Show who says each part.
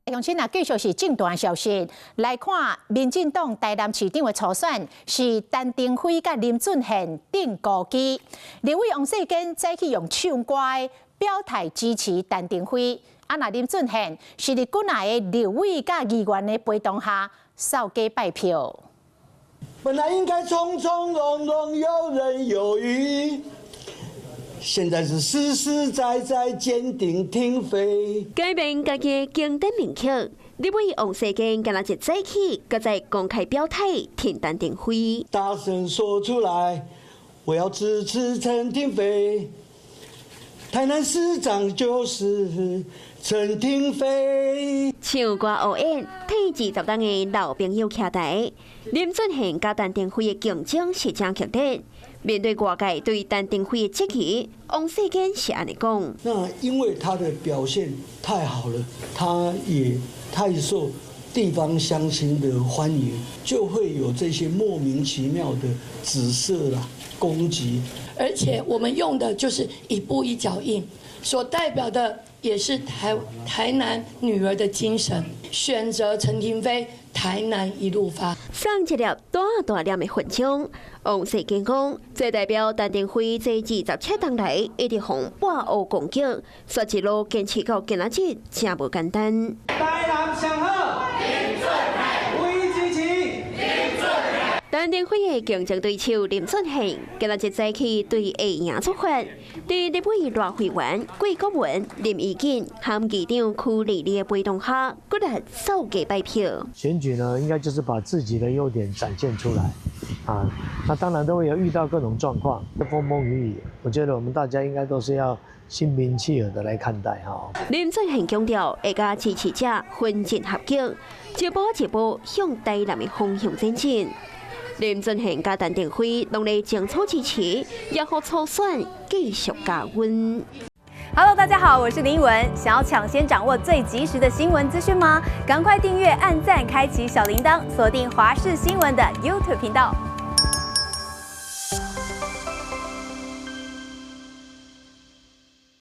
Speaker 1: 鄉親啊，繼續是政壇消息來看，民進黨台南市長的初選是陳亭妃佮林俊憲釘孤枝。立委王世堅早起用唱歌的表態支持陳亭妃，啊，若林俊憲是佇幾若个立委佮議員的陪同下，掃街拜票。
Speaker 2: 本來應該從從容容、游刃有餘，現在是實實在在堅定挺妃。
Speaker 3: 改變家己的經典名曲，立委王世堅今仔日早起，閣再公開表態挺陳亭妃。
Speaker 2: 大聲說出來，我要支持陳亭妃。台南市長就是陳亭妃。
Speaker 3: 唱歌學演，替20冬的老朋友徛台。林俊憲佮陳亭妃的競爭是誠激烈。面對外界對陳亭妃的質疑，王世堅是按呢講：
Speaker 2: 那因為他的表現太好了，他也太受地方鄉親的歡迎，就會有這些莫名其妙的指涉啦、攻擊。
Speaker 4: 而且我們用的就是一步一腳印，所代表的也是台南女兒的精神，選擇陳亭妃，台南一路發。
Speaker 3: 送一粒大大粒的勳章，王世堅講，這代表陳亭妃這27冬來一直予抹烏攻擊，煞一路堅持到今仔日，誠無簡單。
Speaker 5: 台南上好，林俊憲，為支持林俊憲。
Speaker 3: 陳亭妃的競爭對手林俊憲，今仔日早起對下營出發，佇立委賴惠元、桂國文、林宜瑾和議長區麗麗的陪同下，骨力掃街拜票。
Speaker 6: 選舉呢，應該就是把自己的優點展現出來，啊，那當然都會有遇到各種狀況，風風雨雨，我覺得我們大家應該都是要心平氣和的來看待哈。
Speaker 3: 林俊憲強調，會佮支持者分進合擊，一步一步向台南的方向前進。林俊憲佮陳亭妃攏咧爭取支持，也予初選繼續加溫。
Speaker 7: Hello，大家好，我是林文。想要搶先掌握最及時的新聞資訊嗎？趕快訂閱、按讚、開啟小鈴鐺，鎖定華視新聞的 YouTube 頻道。